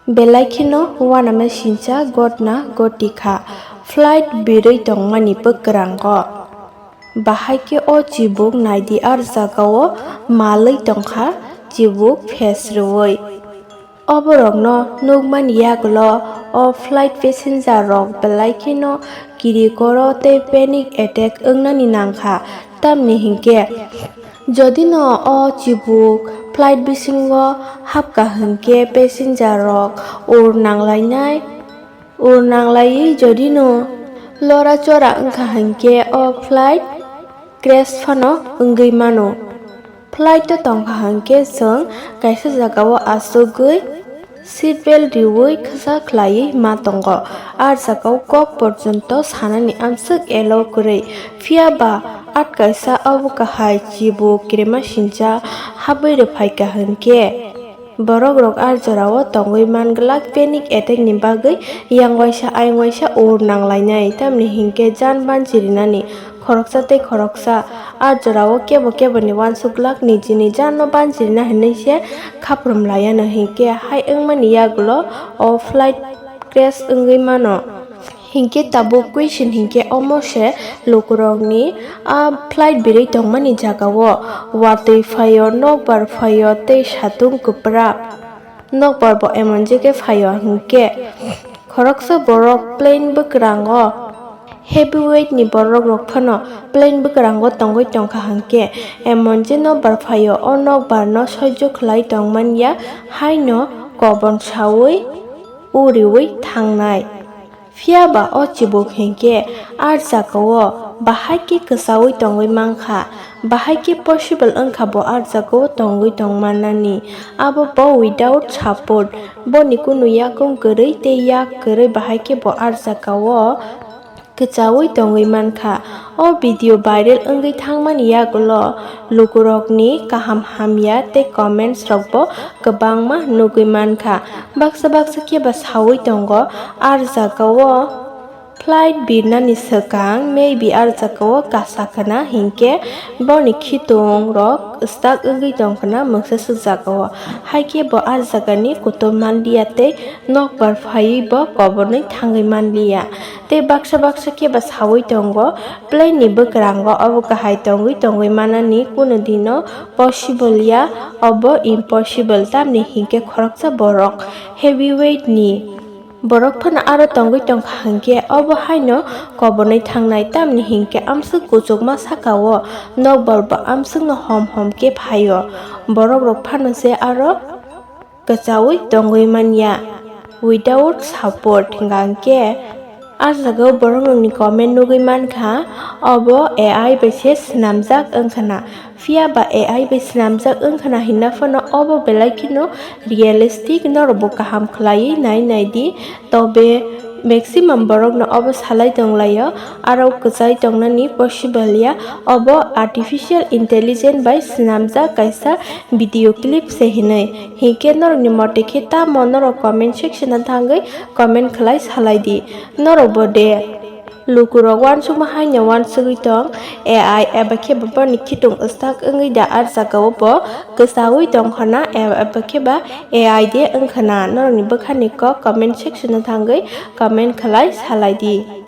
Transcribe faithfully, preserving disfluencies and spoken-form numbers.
Belai kheno uanama sincha gotna goti kha flight birwi tongmani bwkrango. Bahai khe o chibuk naidi, ar jagao malwi tongkha chibuk phes rwui. Oborokno nukmani yagulo o flight passenger rok belai kheno kirikoro tei panic attack wngnani nangkha, tamni hinkhe jodi no o chibuk flight bisingo hapkha hinkhe passenger rok ur nanglainai, ur nanglaiwi jodi no lora chora wngkha hinkhe o flight crash phano wngwi mano. Flight o tongkha hinkhe chwng kaisa jagao achugwi seat belt riui khwsa khlaiwi ma tongo. A jagao kok porjonto sanani amswk allow kwrwi. Phiya ba at kaisa obo kahai chibuk kirima sincha habwi rwphaikha hinkhe, borok rok a jorao tongwi man glak panic attack ni bagwi yang waisa ayang waisa ur nanglainai, tamni hinkhe jan banchi rinani khoroksa tei khoroksa a jorao kebo keboni uansuk glak nijini jan no banchi rina hinwi se khaprum laiya no, hinkhe hai wngmani yagulo o flight crash wngwi mano. Hinkhe tabuk question hinkhe omo se lukurokni a flight birwi tongmani jagao watwi phaio, nokbar phaio tei satung kwpra. Nokbar bo emon je khe phaio hinkhe khoroksa borok plane bwkrango heavyweight ni borok rok phano plane bwkrango tongwi tongkha hinkhe emon je nokbar phaio, o nokbar no soijo khlai tongmanya haino kobon saui uriui thangnai. Phiya ba o chibuk hinkhe a jagao bahai khe kwchaui tongwi mankha, bahai khe possible wngkha bo a jagao tongwi tongmannani. Abo bo without support, boni kunu yakung kwrwi tei yak kwrwi bahai khe bo a jagao kwchaui tongwi mankha. O video viral wngwi thangmani yagulo lukurokni kaham hamya tei comments rokbo kwbangma nugwi mankha. Baksa baksa khe ba saui tongo, ar jagao flight birnani swkang maybe ar jagao kasa khna hinkhe boni khitung rok stuck wngwi tongkhna mungsa swk jagao. Haikhe bo ar jagani kutung manliya tei nokbar phaiwi bo kobonwi thangwi manliya. Tei baksa baksa khe ba saui tongo, plane ni bwkrango obo kahai tongwi tongwi manani kunu dino possible ya, obo impossible, tamni hinkhe khoroksa borok heavyweight ni borok phano aro tongwi tongkha hinkhe obo haino kobonwi thangnai, tamni hinkhe amswk kuchukma sakao nokbar bo amswkno hom hom khe phaio, borok rok phano se aro kwchaui tongwi manya without support, hingkha hinkhe a jagao borok rokni comment nugwi mankha obo A I bai se swnamjak wngkhana. Phiya ba A I bai swnamjak wngkhana hinna phano obo belai kheno realistic, norokbo kaham khlaiwi nai naidi. Tobe maximum borokno obo salai tonglaio, aro kwchai tongnani possible ya, obo artificial intelligence bai swnamjak kaisa video clip se hinwi. Hinkhe norokni mote khe tamo norok comment section o thangwi comment khlai salaidi. Norokbo de lukurok uansukma haino uansugwi tong, A I eba khe bo boni khitung stuck wngwi da ar jagao bo kwchaui tongkhana eba khe ba A I de wngkhana? Norokni bwkhani kok comment section o thangwi comment khlai salaidi.